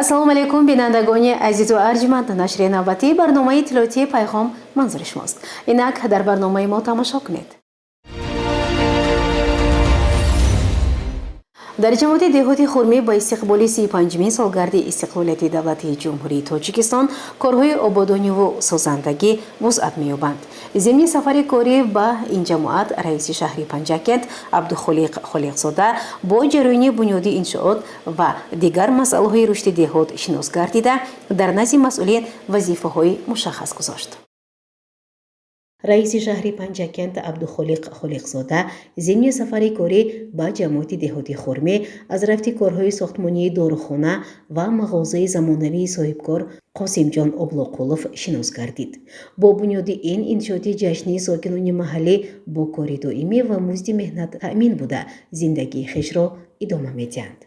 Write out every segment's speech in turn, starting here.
Ассалому алайкум, бинандагони азизу арҷманд. Нашри навбатии барномаи иттилоотии «Пайғом» манзури шумост. Инак дар барномаи мо тамошо кунед. Дар ҷамоати деҳоти Хурмӣ ба истиқболи 35-умин солгарди истиқлолияти давлатии Ҷумҳурии Тоҷикистон корҳои ободониву созандагӣ вусъат меёбанд. Зимни сафари корӣ ба ин ҷамоат раиси шаҳри Панҷакент Абдухолиқ Холиқзода бо ҷараёни бунёди иншоот ва дигар масъалаҳои рушди деҳот шинос гардида, дар назди масъулин вазифаҳои мушаххас гузошт. Раиси шаҳри Панҷакент Абдухолиқ Холиқзода зимни сафари корӣ ба ҷамоати деҳоти Хурмӣ аз рафти корҳои сохтмонии дорухона ва мағозаи замонавии соҳибкор Қосимҷон Облоқулов шинос гардид. Бо бунёди ин иншооти ҷашнии сокинони маҳаллӣ бо кори доимӣ ва музди меҳнат таъмин буда, зиндагии хешро идома медиҳанд.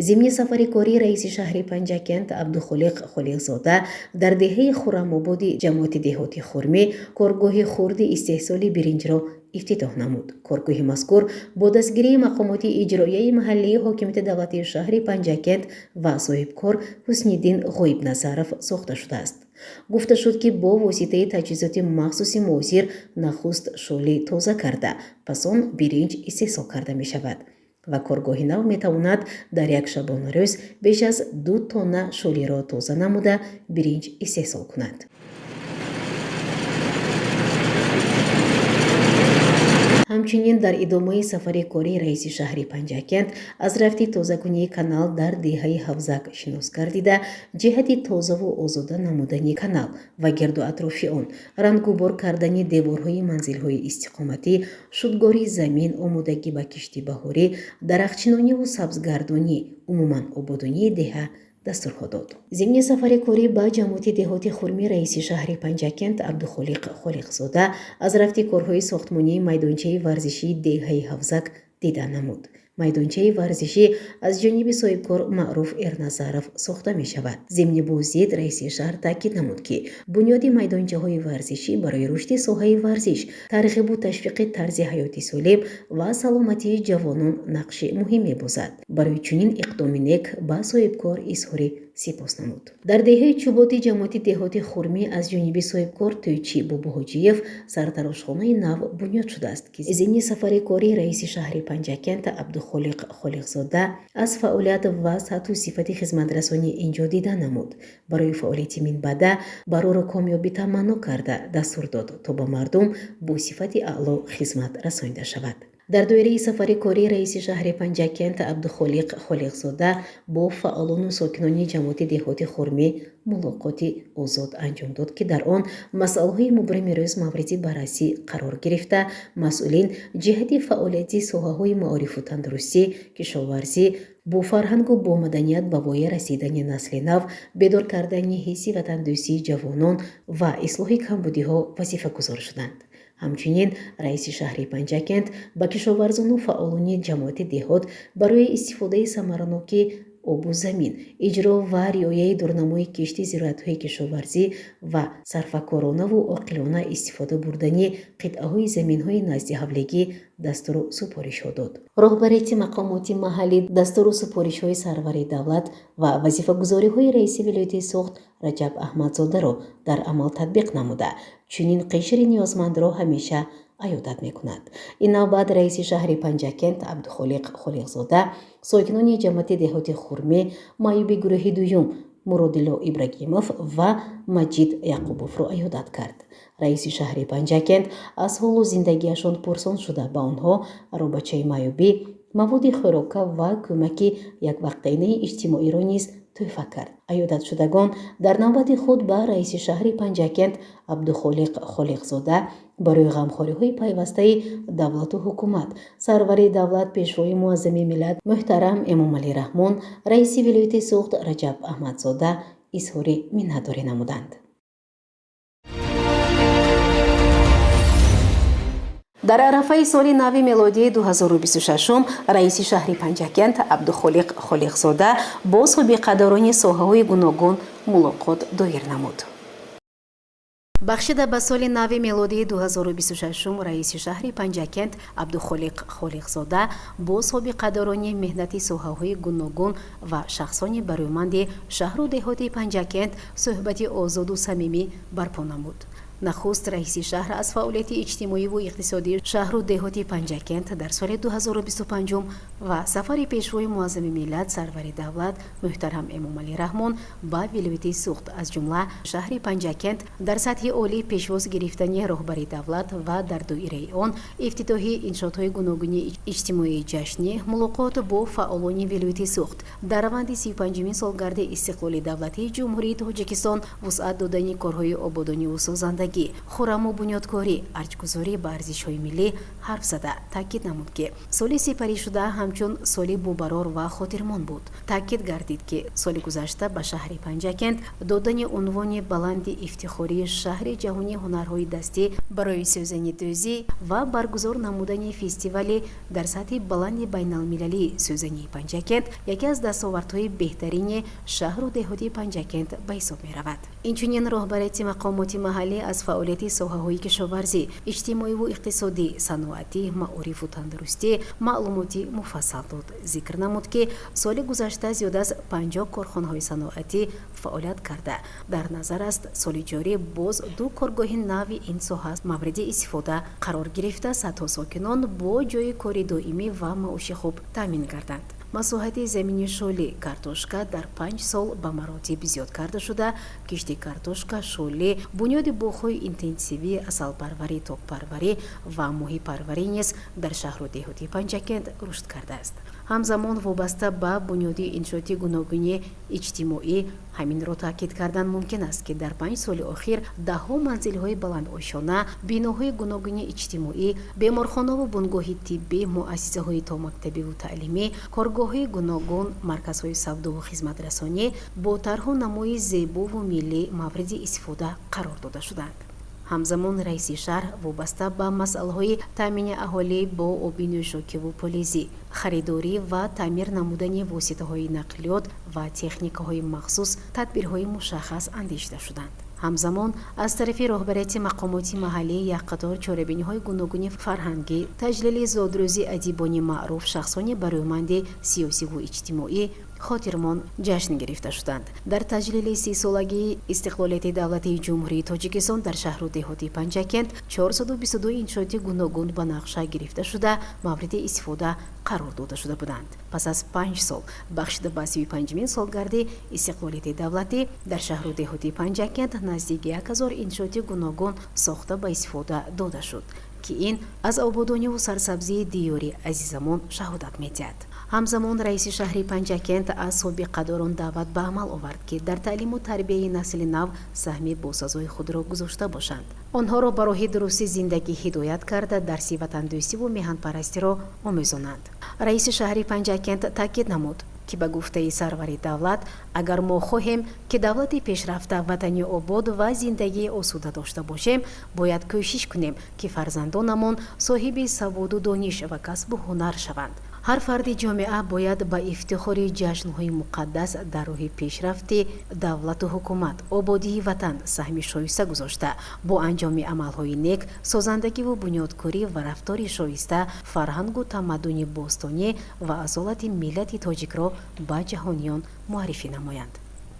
Зимни сафари корӣ раиси шаҳри Панҷакент Абдухолиқ Холиқзода дар деҳаи Хуррамободи ҷамоати деҳоти Хурмӣ коргоҳи хурди истеҳсоли биринҷро ифтитоҳ намуд. Коргоҳи мазкур бо дастгирии мақомоти иҷроияи маҳаллии ҳокимияти давлатии шаҳри Панҷакент ва соҳибкор Ҳусниддин Ғоибназаров сохта шудааст. Гуфта шуд, ки бо воситаи таҷҳизоти махсуси муосир нахуст шоли тоза карда, пас он биринҷ истеҳсол карда мешавад ва коргоҳи нав метавонад дар як шабонарӯз беш аз 2 тонна шолиро тоза намуда, биринҷ истеҳсол кунад. Ҳамчунин дар идомаи сафари кории раиси шаҳри Панҷакент аз рафти тозакунии канал дар деҳаи Ҳавзак шинос гардида, ҷиҳати тозаву озода намудани канал ва гирду атрофи он, рангубор кардани деворҳои манзилҳои истиқоматӣ, шудгори замин, омодагӣ ба кишти баҳорӣ, дарахтчинониву сабзгардонӣ, умуман ободонии деҳа дастурҳо дод. Зимни сафари корӣ ба ҷамоати деҳоти Хурмӣ раиси шаҳри Панҷакент Абдухолиқ Холиқзода аз рафти корҳои сохтмонии майдончаи варзишии деҳаи Ҳавзак дида намуд. Майдончаи варзишӣ аз ҷониби соҳибкор Маъруф Эрназаров сохта мешавад. Зимни боздид раиси шаҳр таъкид намуд, ки бунёди майдончаҳои варзишӣ барои рушди соҳаи варзиш, тарғибу ташвиқи тарзи ҳаёти солим ва саломатии ҷавонон нақши муҳим мебозад. Барои чунин иқдоми нек ба соҳибкор изҳори сипос намуд. Дар деҳаи Чуботи ҷамоати деҳоти Хурмӣ аз ҷониби соҳибкор Тӯйчӣ Бобоҳоҷиев сартарошхонаи нав бунёд шудааст, ки зимни сафари корӣ раиси шаҳри Панҷакент Абдухолиқ Холиқзода аз фаъолият ва сатҳу сифати хизматрасонии ин ҷо дида намуд. Барои фаъолияти минбаъда барору комёбӣ таманно карда, дастур дод, то ба мардум бо сифати аъло хизмат расонида шавад. Дар доираи сафари корӣ раиси шаҳри Панҷакент Абдухолиқ Холиқзода бо фаъолону сокинони ҷамоати деҳоти Хурмӣ мулоқоти озод анҷом дод, ки дар он масъалаҳои мубрами рӯз мавриди баррасӣ қарор гирифта, масъулин ҷиҳати фаъолияти соҳаҳои маорифу тандурустӣ, кишоварзӣ, бо фарҳангу бо маданият ба воя расидани насли нав, бедор кардани ҳисси ватандӯстии ҷавонон ва ислоҳи камбудиҳо вазифагузор шуданд. Ҳамчунин раиси шаҳри Панҷакент ба кишоварзону фаъолони ҷамоати деҳот барои истифодаи самараноки обу замин, иҷро ва риояи дурнамои кишти зироатҳои кишоварзӣ ва сарфакоронаву оқилона истифода бурдани қитъаҳои заминҳои назди ҳавлигӣ дастуру супоришҳо дод. Роҳбарияти мақомоти маҳаллӣ дастуру супоришҳои сарвари давлат ва вазифагузориҳои раиси вилояти Суғд Раҷаб Аҳмадзодаро дар амал татбиқ намуда, чунин қишри ниёзмандро ҳамеша аёдат мекунад. Ин навбат раиси шаҳри Панҷакент Абдухолиқ Холиқзода сокинони ҷамоати деҳоти Хурмӣ, маъюби гурӯҳи дуюм Муродилло Ибрагимов ва Маҷид Яқубовро аёдат кард. Раиси шаҳри Панҷакент аз ҳолу зиндагиашон пурсон шуда, ба онҳо аробачаи маъюбӣ, маводи хӯрока ва кӯмаки яквақтаинаи иҷтимоиро низ тӯҳфа кард. Аёдатшудагон дар навбати худ ба раиси шаҳри Панҷакент Абдухолиқ Холиқзода барои ғамхориҳои пайвастаи давлату ҳукумат, сарвари давлат, пешвои муаззами миллат муҳтарам Эмомалӣ Раҳмон, раиси вилояти Суғд Раҷаб Аҳмадзода изҳори миннатдорӣ намуданд. Дар арафаи соли нави мелодии 2026 раиси шаҳри Панҷакент Абдухолиқ Холиқзода бо собиқадорони соҳаҳои гуногун мулоқот доир намуд. Бахшида ба соли нави мелодии 2026, раиси шаҳри Панҷакент Абдухолиқ Холиқзода бо собиқадорони меҳнати соҳаҳои гуногун ва шахсони барӯманди шаҳру деҳоти Панҷакент суҳбати озоду самимӣ барпо намуд. Нахуст раиси шаҳр аз фаъолияти иҷтимоиву иқтисодии шаҳру деҳоти Панҷакент дар соли 2025 ва сафари Пешвои Муаззами миллат, сарвари давлат муҳтарам Эмомалӣ Раҳмон ба вилояти Суғд, аз ҷумла шаҳри Панҷакент, дар сатҳи олӣ пешвоз гирифтани роҳбари давлат ва дар доираи он ифтитоҳи иншоотҳои гуногуни иҷтимоии ҷашнӣ, мулоқот бо фаъолони вилояти Суғд дар раванди 35-умин солгарди истиқлоли давлатии Ҷумҳурии Тоҷикистон, вусъат додани корҳои ободониву созандагӣ, хураму бунёдкорӣ, арҷгузорӣ ба арзишҳои миллӣ ҳарф зада, таъкид намуд, ки соли сипаришуда ҳамчун соли бубарор ва хотирмон буд. Таъкид гардид, ки соли гузашта ба шаҳри Панҷакент додани унвони баланди ифтихории шаҳри ҷаҳонии ҳунарҳои дастӣ барои сӯзанидӯзӣ ва баргузор намудани фестивали дар сатҳи баланди байналмилалии сӯзании Панҷакент яке аз дастовардҳои беҳтарини шаҳру деҳоти Панҷакент ба ҳисоб меравад. Инчунин роҳбарияти мақомоти маҳаллӣ аз фаъолияти соҳаҳои кишоварзӣ, иҷтимоиву иқтисодӣ, саноатӣ, маорифу тандурустӣ маълумоти муфассал дод. Зикр намуд, ки соли гузашта зиёд аз 50 корхонаҳои саноатӣ фаъолият карда, дар назар аст, соли ҷорӣ боз ду коргоҳи нави ин соҳа мавриди истифода қарор гирифта, садҳо сокинон бо ҷойи кори доимӣ ва маоши хуб таъмин гарданд. Масоҳати замини шоли картошка дар 5 сол ба маротиб зиёд карда шуда, кишти картошка, шолӣ, бунёди боғҳои интенсивӣ, асалпарварӣ, токпарварӣ ва моҳипарварӣ низ дар шаҳру деҳоти Панҷакент рушд кардааст. Ҳамзамон вобаста ба бунёди иншооти гуногуни иҷтимоӣ ҳаминро таъкид кардан мумкин аст, ки дар 5 соли охир даҳҳо манзилҳои баландошёна, биноҳои гуногуни иҷтимоӣ, беморхонаву бунгоҳи тиббӣ, муассисаҳои томактабиву таълимӣ, коргоҳҳои гуногун, марказҳои савдову хизматрасонӣ бо тарҳу намои зебову миллӣ мавриди истифода қарор дода шуданд. Ҳамзамон раиси шаҳр вобаста ба масъалаҳои таъмини аҳолӣ бо оби нӯшокиву полезӣ, харидорӣ ва таъмир намудани воситаҳои нақлиёт ва техникаҳои махсус тадбирҳои мушаххас андешида шуданд. Ҳамзамон аз тарафи роҳбарияти мақомоти маҳаллӣ як қатор чорабиниҳои гуногуни фарҳангӣ, таҷлили зодрӯзи адибони маъруф, шахсони барӯманди сиёсиву иҷтимоӣ хотирмон ҷашн гирифта шуданд. Дар таҷлили 30-солагии истиқлолияти давлатии Ҷумҳурии Тоҷикистон дар шаҳру деҳоти Панҷакент 422 иншооти гуногун ба нақша гирифта шуда, мавриди истифода қарор дода шуда буданд. Пас аз 5 сол, бахшида ба 35-умин солгарди истиқлолияти давлатӣ, дар шаҳру деҳоти Панҷакент наздики 1000 иншооти гуногун сохта, ба истифода дода шуд, ки ин аз ободониву сарсабзии диёри азизамон шаҳодат медиҳад. Ҳамзамон раиси шаҳри Панҷакент аз собиқадорон даъват ба амал овард, ки дар таълиму тарбияи насли нав саҳми босазои худро гузошта бошанд, онҳоро ба роҳи дурусти зиндагӣ ҳидоят карда, дарси ватандӯстиву меҳанпарастиро омӯзонанд. Раиси шаҳри Панҷакент таъкид намуд, ки ба гуфтаи сарвари давлат, агар мо хоҳем, ки давлати пешрафта, ватани обод ва зиндагии осуда дошта бошем, бояд кӯшиш кунем, ки фарзандонамон соҳиби саводу дониш ва касбу ҳунар шаванд. Ҳар фарди ҷомеа бояд ба ифтихори ҷашнҳои муқаддас дар роҳи пешрафти давлату ҳукумат, ободии ватан саҳми шоиста гузошта, бо анҷоми амалҳои нек, созандагиву бунёдкорӣ ва рафтори шоиста фарҳангу тамаддуни бостонӣ ва асолати миллати тоҷикро ба ҷаҳониён муаррифӣ намоянд.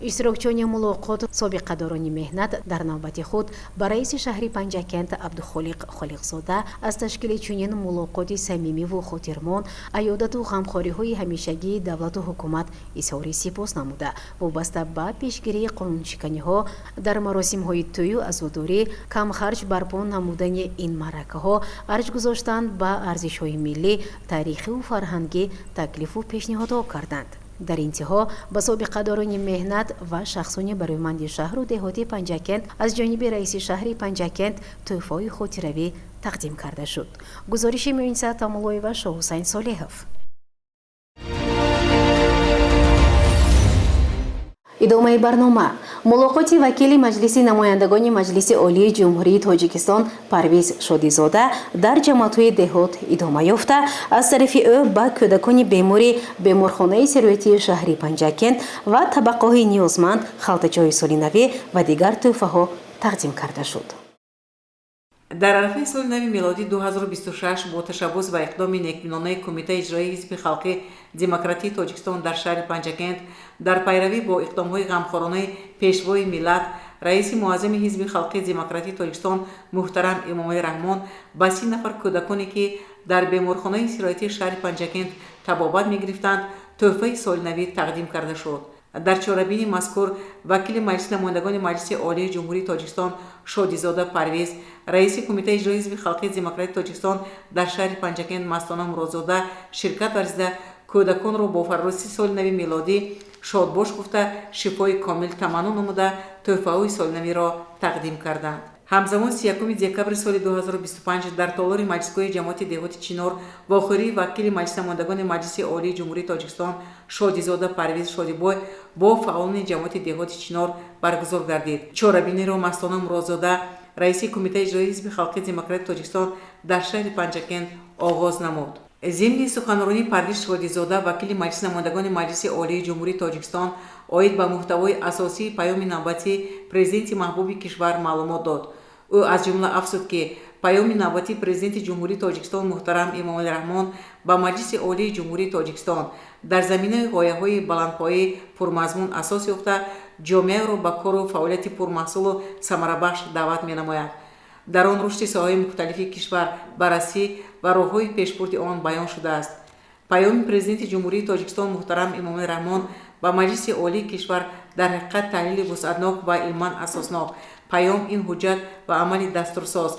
Иштирокчиёни мулоқот, собиқадорони меҳнат, дар навбати худ ба раиси шаҳри Панҷакент Абдухолиқ Холиқзода аз ташкили чунин мулоқоти самимиву хотирмон, аёдату ғамхориҳои ҳамешагии давлату ҳукумат изҳори сипос намуда, вобаста ба пешгирии қонуншиканиҳо дар маросимҳои тӯю азодорӣ, камхарҷ барпо намудани ин маъракаҳо, арҷ гузоштан ба арзишҳои миллӣ, таърихиву фарҳангӣ таклифу пешниҳодҳо карданд. Дар интиҳо ба собиқадорони меҳнат ва шахсони барӯманди шаҳру деҳоти Панҷакент аз ҷониби раиси шаҳри Панҷакент тӯҳфаҳои хотиравӣ тақдим карда шуд. Гузориши Муинса Тамулоева, Шоҳҳусайн Солеҳов. Идомаи барнома: мулоқоти вакили Маҷлиси намояндагони Маҷлиси Олии Ҷумҳурии Тоҷикистон Парвиз Шодизода дар ҷамоатҳои деҳот идома ёфта, аз тарафи ӯ ба кӯдакони бемори беморхонаи сироятии шаҳри Панҷакент ва табақаҳои ниёзманд халтачаҳои солинавӣ ва дигар тӯҳфаҳо Тақдим карда шуд. Дар арафаи соли нави мелодӣ 2026 бо ташаббус ва иқдоми некбинонаи Кумитаи иҷроии Ҳизби халқи демократии Тоҷикистон дар шаҳри Панҷакент, дар пайравӣ бо иқдомҳои ғамхоронаи Пешвои миллат, раиси муаззами Ҳизби халқи демократии Тоҷикистон муҳтарам Эмомалӣ Раҳмон, ба 30 нафар кӯдаконе, ки дар беморхонаи сироятии шаҳри Панҷакент табобат мегирифтанд, тӯҳфаи солинавӣ тақдим карда шуд. Дар чорабини мазкур вакили Маҷлиси намояндагони Маҷлиси Олии Ҷумҳурии Тоҷикистон Шодизода Парвиз, раиси Кумитаи иҷроии Ҳизби халқи демократии Тоҷикистон дар шаҳри Панҷакент Мастона Муродзода ширкат варзида, кӯдаконро бо фарорасии соли нави мелодӣ шодбош гуфта, шифои комил таманно намуда, тӯҳфаҳои солинавиро тақдим карданд. Ҳамзамон 31 декабри соли 2025 дар толори маҷлисгоҳи ҷамоати деҳоти Чинор вохӯрии вакили Маҷлиси намояндагони Маҷлиси Олии Ҷумҳурии Тоҷикистон Шодизода Парвиз Шодибой бо фаъолони ҷамоати деҳоти Чинор баргузор гардид. Чорабиниро Мастона Муродзода, раиси Кумитаи иҷроии Ҳизби халқи демократии Тоҷикистон дар шаҳри Панҷакент, оғоз намуд. Зимни суханронии Парвиз Шодизода, вакили Маҷлиси намояндагони Маҷлиси Олии Ҷумҳурии Тоҷикистон, оид ба муҳтавои асосии паёми навбатии Президенти маҳбуби кишвар маълумот дод. Ӯ аз ҷумла афзуд, ки паёми навбатии Президенти Ҷумҳурии Тоҷикистон муҳтарам Эмомалӣ Раҳмон ба Маҷлиси Олии Ҷумҳурии Тоҷикистон дар заминаи ғояҳои баландпояи пурмазмун асос ёфта, ҷомеаро ба кору фаъолияти пурмаҳсулу самарабахш даъват менамояд. Дар он рушди соҳаҳои мухталифи кишвар баррасӣ ва роҳҳои пешбурди он баён шудааст. Паёми Президенти Ҷумҳурии Тоҷикистон муҳтарам Эмомалӣ Раҳмон ба Маҷлиси Олии кишвар дар ҳақиқат таҳлили вусъатнок ва илман асоснок. Паём ин ҳуҷҷат ва амали дастурсоз,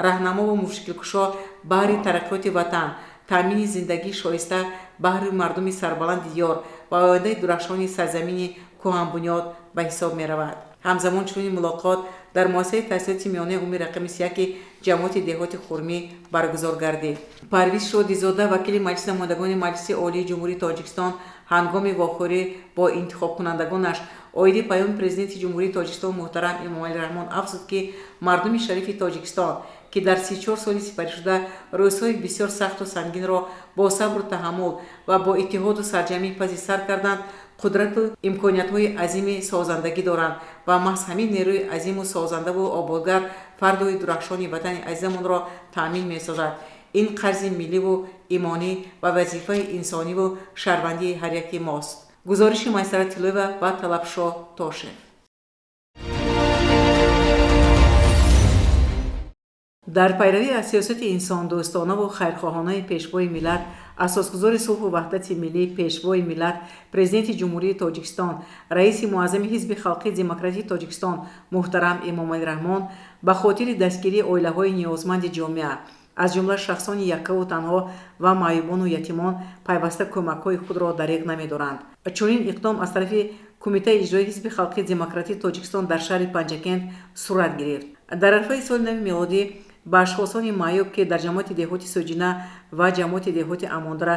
раҳнамову мушкилкушо баҳри тараққиёти ватан, таъмини зиндагии шоиста баҳри мардуми сарбаланди диёр ва ояндаи дурахшони сарзамини кӯҳанбунёд ба ҳисоб меравад. Ҳамзамон чунин мулоқот дар муассисаи таҳсилоти миёнаи умумии рақами 31 ҷамоати деҳоти Хурмӣ баргузор гардид. Парвиз Шодизода, вакили Маҷлиси намояндагони Маҷлиси Олии Ҷумҳурии Тоҷикистон, ҳангоми вохӯрӣ бо интихобкунандагонаш оиди паёми Президенти Ҷумҳурии Тоҷикистон муҳтарам Эмомалӣ Раҳмон афзуд, ки мардуми шарифи Тоҷикистон, ки дар 34 соли сипаришуда рӯзҳои бисёр сахту сангинро бо сабру таҳаммул ва бо иттиҳоду сарҷамӣ паси сар карданд, қудрату имкониятҳои азими созандагӣ доранд ва маҳз ҳамин нерӯи азиму созандаву ободгар фардои дурахшони ватани азизамонро таъмин месозад. Ин қарзи милливу имонӣ ва вазифаи инсониву шаҳрвандии ҳар яки мост. Гузориши Майсара Тиллоева ва Талабшоҳ Тошев. Дар пайравӣ аз сиёсати инсондӯстонаву хайрхоҳонаи Пешвои миллат, асосгузори сулҳу ваҳдати миллӣ, Пешвои миллат, Президенти Ҷумҳурии Тоҷикистон, раиси муаззами Ҳизби халқии демократии Тоҷикистон муҳтарам Эмомалӣ Раҳмон, ба хотири дастгирии оилаҳои ниёзманди ҷомеа, аз ҷумла шахсони яккаву танҳо ва маъюбону ятимон, пайваста кӯмакҳои худро дареғ намедоранд. Чунин иқдом аз тарафи Кумитаи иҷроии Ҳизби халқии демократии Тоҷикистон дар шаҳри Панҷакент сурат гирифт. Дар арафаи соли нави мелодӣ ба ашхосони маъюб, ки дар ҷамоати деҳоти Соҷина ва ҷамоати деҳоти Амондара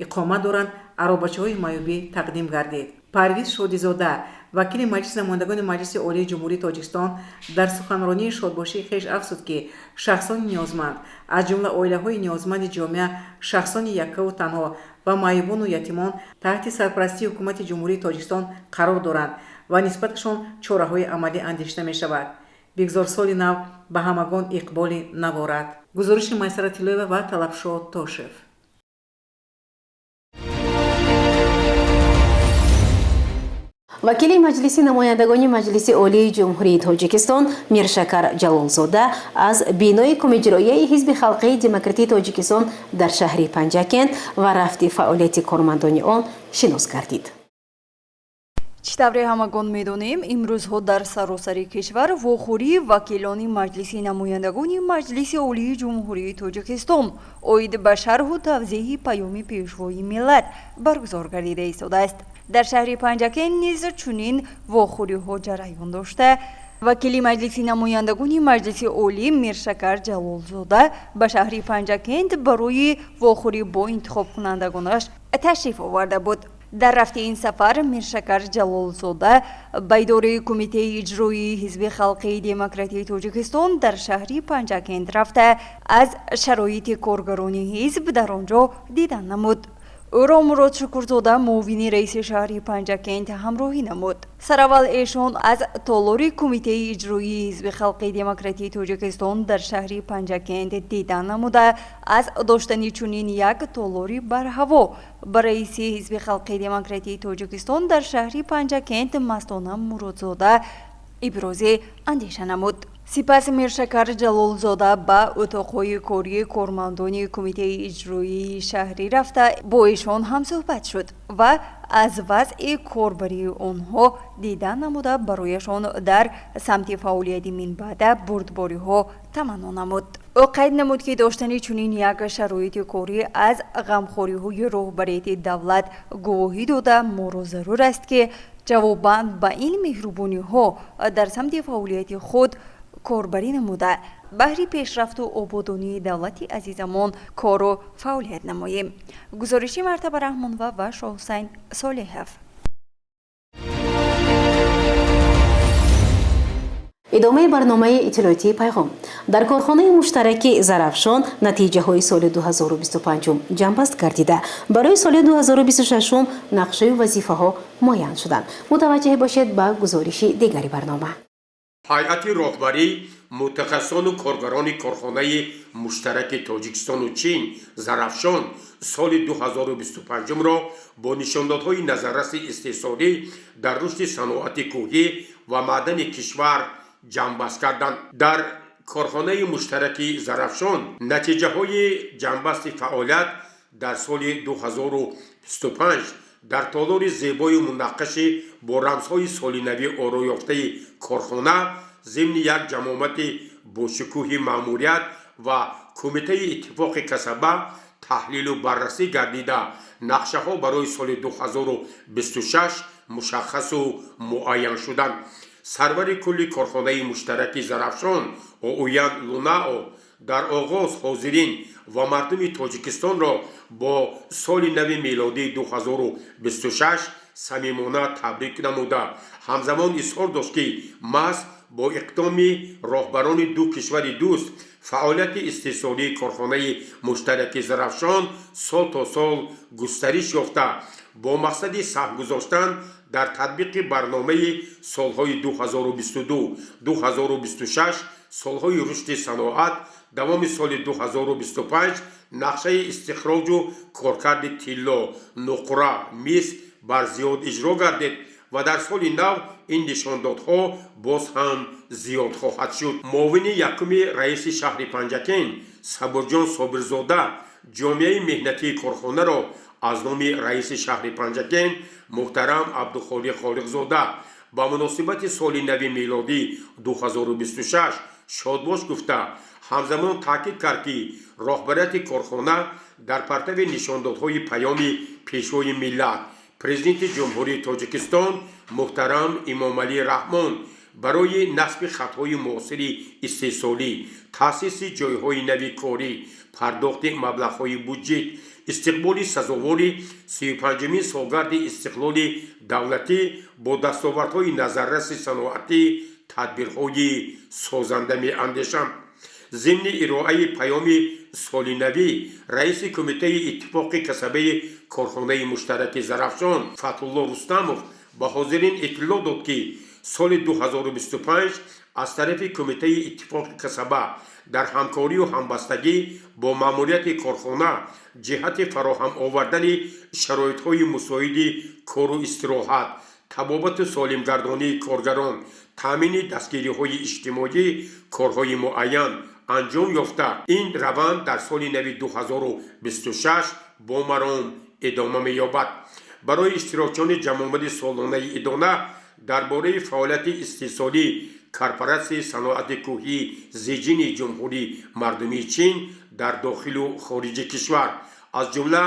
иқомат доранд, аробачаҳои маъюбӣ тақдим гардид. Парвиз Шодизода, вакили Маҷлиси намояндагони Маҷлиси Олии Ҷумҳурии Тоҷикистон, дар суханронии шодбошии хеш афзуд, ки шахсони ниёзманд, аз ҷумла оилаҳои ниёзманди ҷомеа, шахсони яккаву танҳо ва маъюбону ятимон таҳти сарпарастии Ҳукумати Ҷумҳурии Тоҷикистон қарор доранд ва нисбаташон чораҳои амалӣ андешида мешавад. Бигзор соли нав ба ҳамагон иқболи наворад. Гузориши Майсара Тиллоева ва Талабшоҳ Тошев. Вакили Маҷлиси намояндагони Маҷлиси Олии Ҷумҳурии Тоҷикистон Миршакар Ҷалолзода аз бинои Кумиҷроияи Ҳизби халқии демократии Тоҷикистон дар шаҳри Панҷакент ва рафти фаъолияти кормандони он шинос гардид. Чӣ тавре ҳамагон медонем, имрӯзҳо дар саросари кишвар вохӯрии вакилони Маҷлиси намояндагони Маҷлиси Олии Ҷумҳурии Тоҷикистон оид ба шарҳу тавзеҳи паёми Пешвои миллат баргузор гардида истодааст. Дар шаҳри Панҷакент низ чунин вохӯриҳо ҷараён дошта, вакили Маҷлиси намояндагони Маҷлиси Олӣ Миршакар Ҷалолзода ба шаҳри Панҷакент барои вохӯрӣ бо интихобкунандагонаш ташриф оварда буд. Дар рафти ин сафар Миршакар Ҷалолзода ба идораи Кумитаи иҷроии Ҳизби халқии демократии Тоҷикистон дар шаҳри Панҷакент рафта, аз шароити коргарони ҳизб дар он ҷо дидан намуд. Ӯро Мурод Шукурзода, муовини раиси шаҳри Панҷакент, ҳамроҳӣ намуд. Сараввал эшон аз толори Кумитаи иҷроии Ҳизби халқии демократии Тоҷикистон дар шаҳри Панҷакент дидан намуда, аз доштани чунин як толори барҳаво ба раиси Ҳизби халқии демократии Тоҷикистон дар шаҳри Панҷакент Мастона Муродзода ибрози андеша намуд. Сипас Миршакар Ҷалолзода ба утоқҳои кории кормандони Кумитаи иҷроии шаҳрӣ рафта, бо эшон ҳамсӯҳбат шуд ва аз вазъи корбарии онҳо дидан намуда, барояшон дар самти фаъолияти минбаъда бурдбориҳо таманно намуд. Ӯ қайд намуд, ки доштани чунин як шароити корӣ аз ғамхориҳои роҳбарияти давлат гувоҳӣ дода, моро зарур аст, ки ҷавобан ба ин меҳрубониҳо дар самти фаъолияти худ корбарӣ намуда, баҳри пешрафту ободонии давлати азизамон кору фаъолият намоем. Гузориши Мартаба Раҳмонова ва Шоҳусайн Солеҳов. Идомаи барномаи иттилоотии «Пайғом». Дар корхонаи муштараки «Зарафшон» натиҷаҳои соли 2025 ҷамъбаст гардида, барои соли 2026 нақшаю вазифаҳо муайян шуданд. Мутаваҷҷеҳ бошед ба гузориши дигари барнома. Ҳайати роҳбарӣ, мутахассисону коргарони корхонаи муштараки Тоҷикистону Чин «Зарафшон» соли 2025-ро бо нишондодҳои назарраси истеҳсолӣ дар рушди саноати кӯҳӣ ва маъдани кишвар ҷамъбаст карданд. Дар корхонаи муштараки «Зарафшон» натиҷаҳои ҷамъбасти фаъолият дар соли 2025 дар толори зебою мунаққаши бо рамзҳои солинавӣ ороёфтаи корхона, зимни як ҷамъомади бошукӯҳи маъмурият ва Кумитаи иттифоқи касаба таҳлилу баррасӣ гардида, нақшаҳо барои соли 2026 мушаххасу муайян шуданд. Сарвари кулли корхонаи муштараки «Зарафшон» Оуян Лунао дар оғоз ҳозирин ва мардуми Тоҷикистонро бо соли нави мелодии 2026 самимона табрик намуда, ҳамзамон изҳор дошт, ки маҳз бо иқдоми роҳбарони ду кишвари дӯст фаъолияти истеҳсолии корхонаи муштараки «Зарафшон» сол то сол густариш ёфта, бо мақсади саҳм гузоштан дар татбиқи барномаи солҳои 2022 2026, солҳои рушди саноат, давоми соли 2025 нақшаи истихроҷу коркарди тилло, нуқра, мис бар зиёд иҷро гардид ва дар соли нав ин нишондодҳо боз ҳам зиёд хоҳад шуд. Муовини якуми раиси шаҳри Панҷакент Сабурҷон Собирзода ҷомеаи меҳнатии корхонаро аз номи раиси шаҳри Панҷакент муҳтарам Абдухолиқ Холиқзода ба муносибати соли нави мелодӣ 2026 шодбош гуфта, ҳамзамон таъкид кард, ки роҳбарияти корхона дар партави нишондодҳои паёми Пешвои миллат, Президенти Ҷумҳурии Тоҷикистон муҳтарам Эмомалӣ Раҳмон барои насби хатҳои муосири истеҳсолӣ, таъсиси ҷойҳои нави корӣ, пардохти маблағҳои буҷет, истиқболи сазовори 35-умин солгарди истиқлоли давлатӣ бо дастовардҳои назарраси саноатӣ тадбирҳои созанда меандешанд. Зимни ироаи паёми солинавӣ раиси Кумитаи иттифоқи касабаи корхонаи муштараки «Зарафшон» Фатҳулло Рустамов ба ҳозирин иттилоъ дод, ки соли 2025 аз тарафи Кумитаи иттифоқи касаба дар ҳамкорию ҳамбастагӣ бо маъмурияти корхона ҷиҳати фароҳам овардани шароитҳои мусоиди кору истироҳат, табобату солимгардонии коргарон, таъмини дастгириҳои иҷтимоӣ корҳои муайян анҷом ёфта, ин раванд дар соли нави 2026 бо маром идома меёбад. Барои иштирокчиёни ҷамъомади солонаи идона дар бораи фаъолияти истеҳсолии корпоратсияи саноати кӯҳии Зиҷини Ҷумҳурии Мардумии Чин дар дохилу хориҷи кишвар, аз ҷумла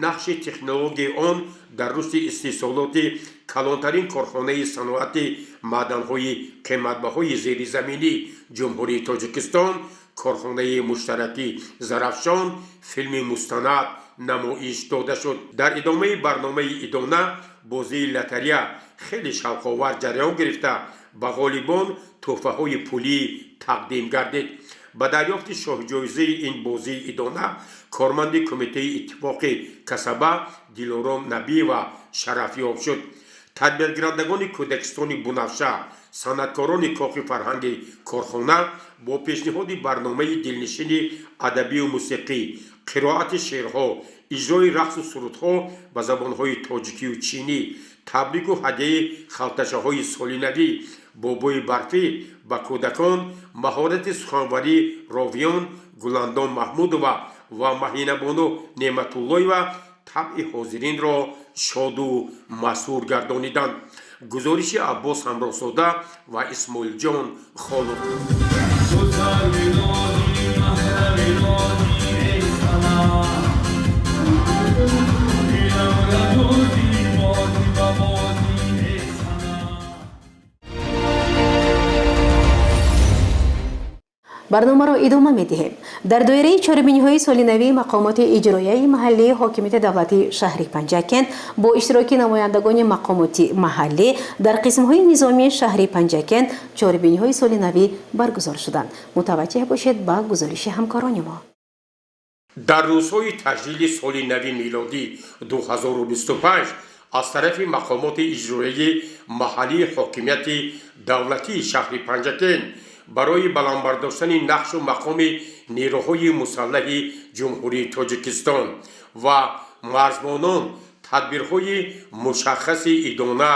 нақши технологияи он дар рушди истеҳсолоти калонтарин корхонаи саноати маъданҳои қиматбаҳои зеризаминӣ Ҷумҳурии Тоҷикистон, корхонаи муштаракӣ «Зарафшон», филми мустанад намоиш дода шуд. Дар идомаи барномаи идона бозии лотарея хеле шавқовар ҷараён гирифта, ба ғолибон тӯҳфаҳои пулӣ тақдим гардид. Ба дарёфти шоҳҷоизаи ин бозии идона корманди Кумитаи иттифоқи касаба Дилором Набиева шарафёб шуд. Тарбиятгирандагони кӯдакистони Бунафша, санъаткорони кохи фарҳанги корхона бо пешниҳоди барномаи дилнишини адабию мусиқӣ, қироати шеърҳо, иҷрои рақсу сурудҳо ба забонҳои тоҷикию чинӣ, табрику ҳадияи халташаҳои солинавӣ, бобои барфӣ ба кӯдакон, маҳорати суханварии ровиён Гуландом Маҳмудова ва Маҳинабону Неъматуллоева табъи ҳозиринро шоду масрур гардониданд. Гузориши Аббос Ҳамроҳзода ва Исмоилҷон Холов. Барномаро идома медиҳем. Дар доираи чорабиниҳои солинавии мақомоти иҷроияи маҳаллии ҳокимияти давлатии шаҳри Панҷакент бо иштироки намояндагони мақомоти маҳаллӣ дар қисмҳои низомии шаҳри Панҷакент чорабиниҳои солинавӣ баргузор шуданд. Мутаваҷҷеҳ бошед ба гузориши ҳамкорони мо. Дар рӯзҳои таҷлили соли нави милодӣ 2025 аз тарафи мақомоти иҷроияи маҳаллии ҳокимияти давлатии шаҳри Панҷакент барои баланд бардоштани нақшу мақоми нерӯҳои мусаллаҳи Ҷумҳурии Тоҷикистон ва марзбонон тадбирҳои мушаххаси идона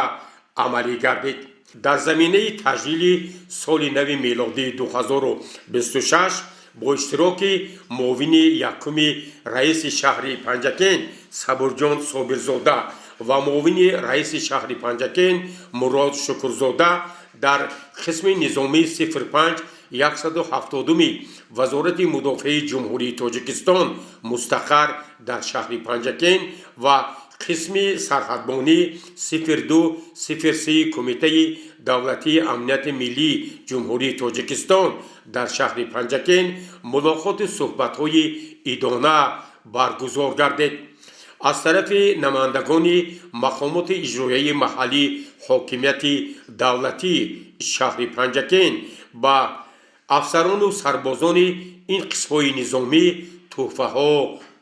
амалӣ гардид. Дар заминаи таҷлили соли нави мелодии 2026 бо иштироки муовини якуми раиси шаҳри Панҷакент Сабурҷон Собирзода ва муовини раиси шаҳри Панҷакент Мурод Шукурзода дар қисми низомии 05 170-уми Вазорати мудофиаи Ҷумҳурии Тоҷикистон мустақар дар шаҳри Панҷакент ва қисми сарҳадбонӣ 02 03 Кумитаи давлатии амнияти миллии Ҷумҳурии Тоҷикистон дар шаҳри Панҷакент мулоқоту суҳбатҳои идона баргузор гардид. Аз тарафи намояндагони мақомоти иҷроияи маҳаллии ҳокимияти давлатии шаҳри Панҷакент ба афсарону сарбозони ин қисмҳои низомӣ тӯҳфаҳо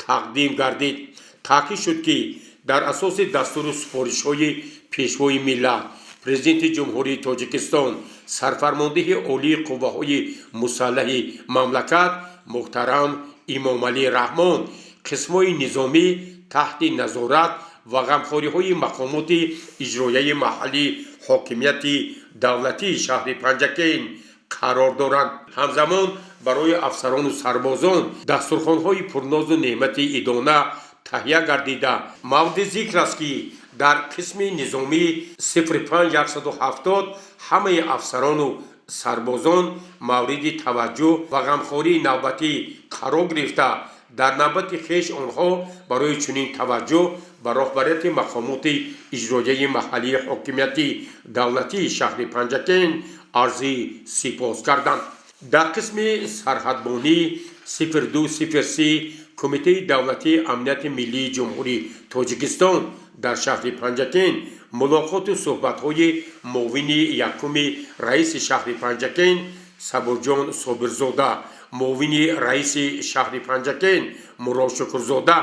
тақдим гардид. Таъкид шуд, ки дар асоси дастуру супоришҳои Пешвои миллат, Президенти Ҷумҳурии Тоҷикистон, Сарфармондеҳи Олии Қувваҳои Мусаллаҳи мамлакат муҳтарам Имомалӣ Раҳмон қисмҳои низомӣ таҳти назорат ва ғамхориҳои мақомоти иҷроияи маҳаллии ҳокимияти давлатии шаҳри Панҷакент қарор доранд. Ҳамзамон барои афсарону сарбозон дастурхонҳои пурнозу неъмати идона таҳия гардида. Мавриди зикр аст, ки дар қисми низомии 05170 ҳамаи афсарону сарбозон мавриди таваҷҷӯҳ ва ғамхории навбатӣ қарор гирифта, дар навбати хеш онҳо барои чунин таваҷҷӯҳ ба роҳбарияти мақомоти иҷроияи маҳаллии ҳокимияти давлатии шаҳри Панҷакент арзи сипос карданд. Дар қисми сарҳадбонӣ 0203 Кумитаи давлатии амнияти миллии Ҷумҳурии Тоҷикистон дар шаҳри Панҷакент мулоқоту суҳбатҳои муовини якуми раиси шаҳри Панҷакент Сабурҷон Собирзода, муовини раиси шаҳри Панҷакент Мурод Шукурзода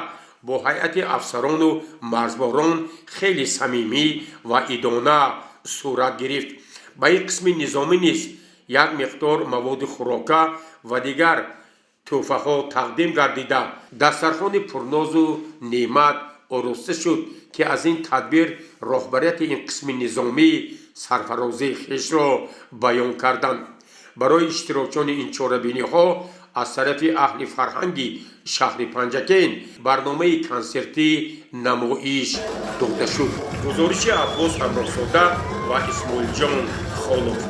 бо ҳайати афсарону марзборон хеле самимӣ ва идона сурат гирифт. Ба ин қисми низомӣ низ як миқдор маводи хӯрока ва дигар тӯҳфаҳо тақдим гардида, дастархони пурнозу неъмат ороста шуд, ки аз ин тадбир роҳбарияти ин қисми низомӣ сарфарозии хешро баён карданд. Барои иштирокчиёни ин чорабиниҳо аз тарафи аҳли фарҳанги шаҳри Панҷакент барномаи консертӣ намоиш дода шуд. Гузориши Аббос Ҳамроҳзода ва Исмоилҷон Холов.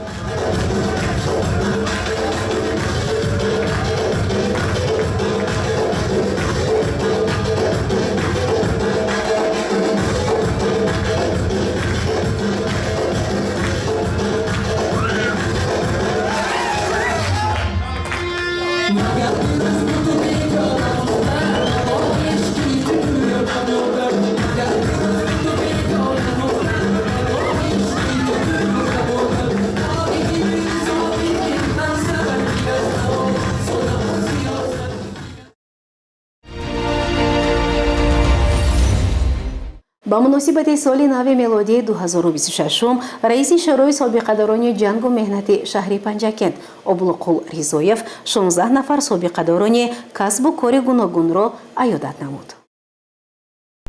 Ба муносибати соли нави мелодии 2026 раиси Шӯрои собиқадорони ҷангу меҳнати шаҳри Панҷакент Облуқул Ризоев 16 нафар собиқадорони касбу кори гуногунро аёдат намуд.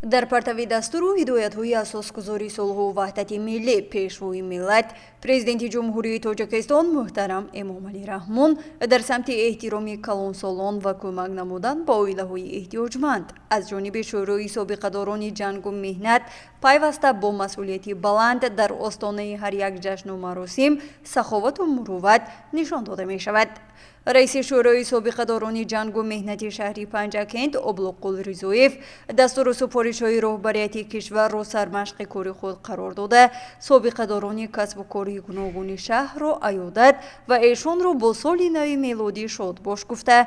Дар партави дастуру ҳидоятҳои асосгузори сулҳу ваҳдати миллӣ, Пешвои миллат, Президенти Ҷумҳурии Тоҷикистон муҳтарам Эмомалӣ Раҳмон дар самти эҳтироми калонсолон ва кӯмак намудан ба оилаҳои эҳтиёҷманд аз ҷониби Шӯрои собиқадорони ҷангу меҳнат пайваста бо масъулияти баланд дар остонаи ҳар як ҷашну маросим саховату мурувват нишон дода мешавад. Раиси Шӯрои собиқадорони ҷангу меҳнати шаҳри Панҷакент Облуқул Ризоев дастуру супоришҳои роҳбарияти кишварро сармашқи кори худ қарор дода, собиқадорони касбу кори гуногуни шаҳрро аёдат ва эшонро бо соли нави мелодӣ шодбош гуфта,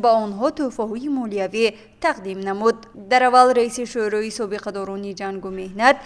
ба онҳо тӯҳфаҳои молиявӣ тақдим намуд. Дар аввал раиси Шӯрои собиқадорони ҷангу меҳнат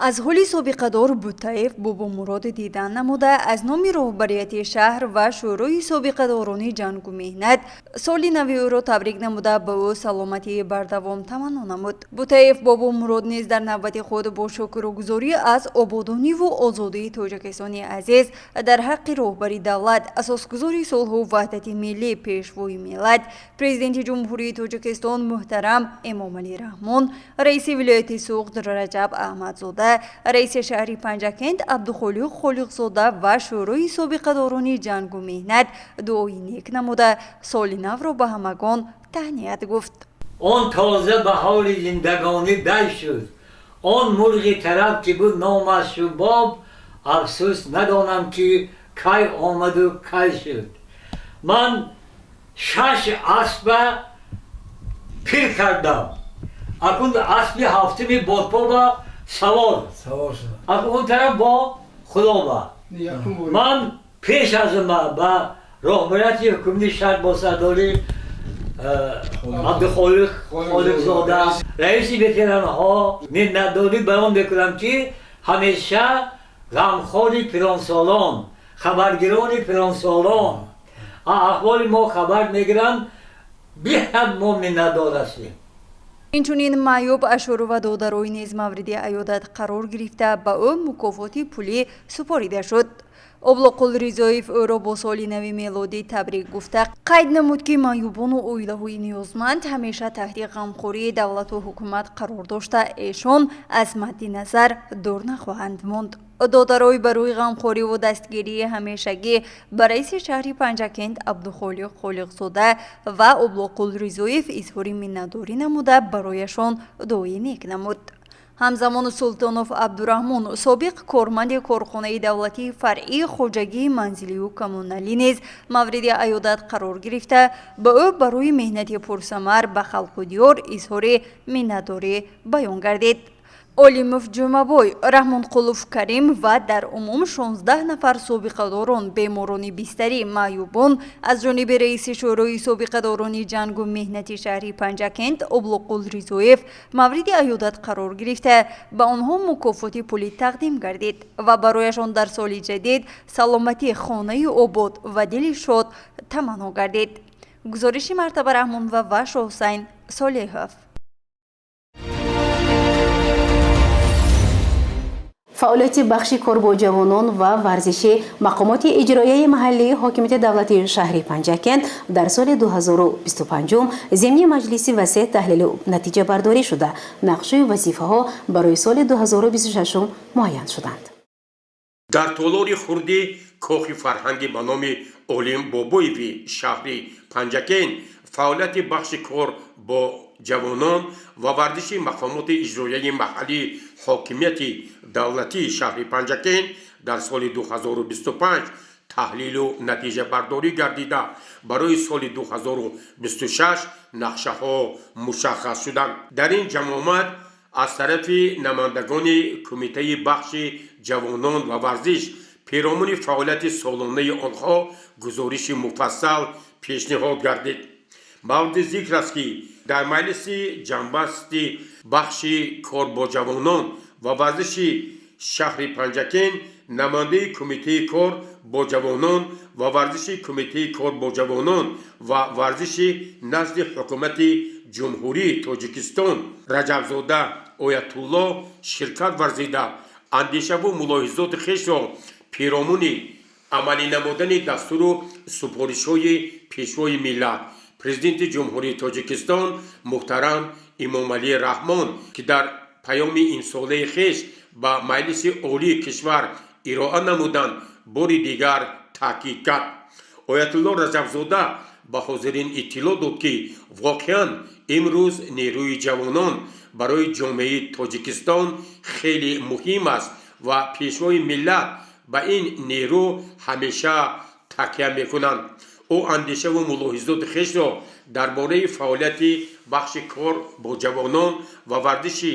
аз ҳоли собиқадор Бутаев Бобомурод дидан намуда, аз номи роҳбарияти шаҳр ва Шӯрои собиқадорони ҷангу меҳнат соли нави ӯро табрик намуда, ба ӯ саломатии бардавом таманно намуд. Бутаев Бобомурод низ дар навбати худ бо шукргузорӣ аз ободониву озодии Тоҷикистони азиз дар ҳаққи роҳбари давлат, асосгузори сулҳу ваҳдати миллӣ, Пешвои миллат, Президенти Ҷумҳурии Тоҷикистон муҳтарам Эмомалӣ Раҳмон, раиси вилояти Суғд Раҷаб Аҳмадзода, раиси шаҳри Панҷакент Абдухолиқ Холиқзода ва Шӯрои собиқадорони ҷангу меҳнат дуои нек намуда, соли навро ба ҳамагон таҳният гуфт. Он тоза баҳори зиндагонӣ дай шуд, он мурғи тараб, ки буд номаш шубоб, афсӯс, надонам, ки кай омаду кай шуд. Ман шаш аспа пир кардам, акун аспи ҳафтуми бодпоба савор, он тараф бо Худоба. Ман пеш аз ба роҳбарияти ҳукумати шаҳр бо сардорӣ Абдухолиқ Холиқзода, раиси ветеранҳо, миннатдорӣ баён мекунам, ки ҳамеша ғамхори пиронсолон, хабаргирони пиронсолон, аҳволи мо хабар мегиранд. Беҳад мо миннатдор ҳастем. Инчунин Маъюб Ашурова Додарой низ мавриди аёдат қарор гирифта, ба ӯ мукофоти пулӣ супорида шуд. Облоқул Ризоев ӯро бо соли нави мелодӣ табрик гуфта, қайд намуд, ки маъюбону оилаҳои ниёзманд ҳамеша таҳти ғамхории давлату ҳукумат қарор дошта, эшон аз мадди назар дур нахоҳанд монд. Додарой барои ғамхориву дастгирии ҳамешагӣ ба раиси шаҳри Панҷакент Абдухолиқ Холиқзода ва Облоқул Ризоев изҳори миннатдорӣ намуда, барояшон дуои нек намуд. Ҳамзамон Султонов Абдураҳмон, собиқ корманди корхонаи давлатии фаръии хоҷагии манзилию коммуналӣ низ мавриди аёдат қарор гирифта, ба ӯ барои меҳнати пурсамар ба халқу диёр изҳори миннатдорӣ баён гардид. Олимов Ҷумабой, Раҳмонқулов Карим ва дар умум 16 нафар собиқадорон, беморони бистарӣ, маъюбон аз ҷониби раиси Шӯрои собиқадорони ҷангу меҳнати шаҳри Панҷакент Облуқул Ризоев мавриди аёдат қарор гирифта, ба онҳо мукофоти пулӣ тақдим гардид ва барояшон дар соли ҷадид саломатӣ, хонаи обод ва дили шод таманно гардид. Гузориши Мартаба Раҳмонова ва Шоҳусайн Солеҳов. Фаъолияти бахши кор бо ҷавонон ва варзиши мақомоти иҷроияи маҳаллии ҳокимияти давлатии шаҳри Панҷакент дар соли 2025 зимни маҷлиси васеъ таҳлилу натиҷабардорӣ шуда, нақшаи вазифаҳо барои соли 2026 муайян шуданд. Дар толори хурди кохи фарҳанги ба номи Олим Бобоеви шаҳри Панҷакент фаъолияти бахши кор бо ҷавонон ва варзиши мақомоти иҷроияи маҳаллии ҳокимияти давлатии шаҳри Панҷакент дар соли 2025 таҳлилу натиҷабардорӣ гардида, барои соли 2026 нақшаҳо мушаххас шуданд. Дар ин ҷамъомад аз тарафи намояндагони кумитаи бахши ҷавонон ва варзиш перомуни фаъолияти солонаи онҳо гузориши муфассал пешниҳод гардид. Мавриди зикр аст, ки дар маҷлиси ҷамъбасти бахши кор бо ҷавонон ва варзиши шаҳри Панҷакент намояндаи кумитаи кор бо ҷавонон ва варзиши кумитаи кор бо ҷавонон ва варзиши назди ҳукумати Ҷумҳурии Тоҷикистон Раҷабзода Оятулло ширкат варзида, андешаву мулоҳизоти хешро пиромуни амалӣ намудани дастуру супоришҳои Пешвои миллат, Президенти Ҷумҳурии Тоҷикистон муҳтарам Эмомалӣ Раҳмон, ки дар паёми имсолаи хеш ба Маҷлиси Олии кишвар ироа намуданд, бори дигар таъкид кард. Оятулло Раҷабзода ба ҳозирин иттилоъ дод, ки воқеан имрӯз нерӯи ҷавонон барои ҷомеаи Тоҷикистон хеле муҳим аст ва Пешвои миллат ба ин нерӯ ҳамеша такя мекунанд. Ӯ андешаву мулоҳизоти хешро дар бораи фаъолияти бахши кор бо ҷавонон ва варзиши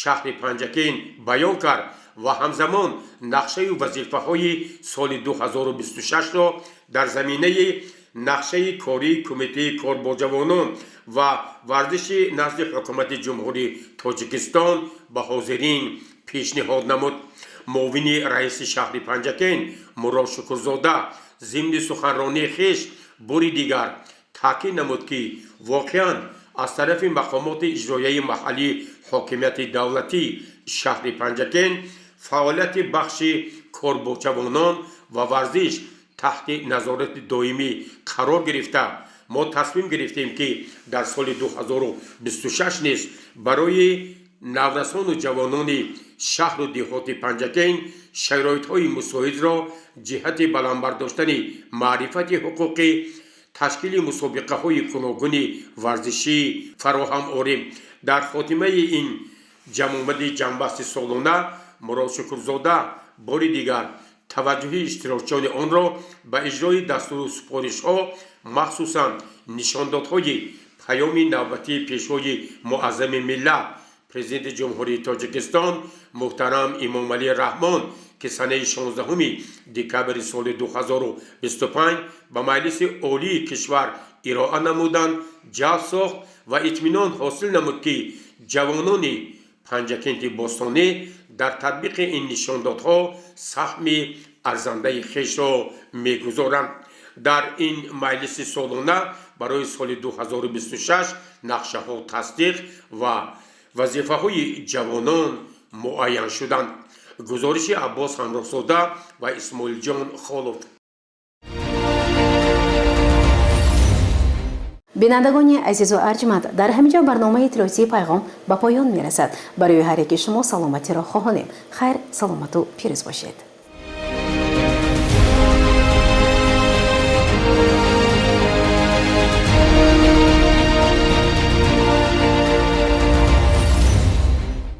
шаҳри Панҷакент баён кард ва ҳамзамон нақшаю вазифаҳои соли 2026-ро дар заминаи нақшаи кории Кумитаи кор бо ҷавонон ва варзиши назди Ҳукумати Ҷумҳурии Тоҷикистон ба ҳозирин пешниҳод намуд. Муовини раиси шаҳри Панҷакент Мурод Шукурзода зимни суханронии хеш бори дигар таъкид намуд, ки воқеан аз тарафи мақомоти иҷроияи маҳаллии ҳокимияти давлатии шаҳри Панҷакент фаъолияти бахши кор бо ҷавонон ва варзиш таҳти назорати доимӣ қарор гирифта, мо тасмим гирифтем, ки дар соли 2026 низ барои наврасону ҷавонони шаҳру деҳоти Панҷакент шароитҳои мусоидро ҷиҳати баланд бардоштани маърифати ҳуқуқӣ, ташкили мусобиқаҳои гуногуни варзишӣ фароҳам орем. Дар хотимаи ин ҷамъомади ҷамъбасти солона Мурод Шукурзода бори дигар таваҷҷӯҳи иштирокчиёни онро ба иҷрои дастуру супоришҳо, махсусан нишондодҳои паёми навбатии Пешвои муаззами миллат, Президенти Ҷумҳурии Тоҷикистон муҳтарам Эмомалӣ Раҳмон, ки санаи 16 декабри соли 2025 ба Маҷлиси Олии кишвар ироа намуданд, ҷалб сохт ва итминон ҳосил намуд, ки ҷавонони Панҷакенти бостонӣ дар татбиқи ин нишондодҳо саҳми арзандаи хешро мегузоранд. Дар ин маҷлиси солона барои соли 2026 нақшаҳо тасдиқ ва вазифаҳои ҷавонон муайян шуданд. Гузориши Аббос Ҳамроҳзода ва Исмоилҷон Холов. Бинандагони азизу арҷманд, дар ҳамин ҷо барномаи иттилоотии «Пайғом» ба поён мерасад. Барои ҳар яки шумо саломатиро хоҳонем. Хайр, саломату пирӯз бошед.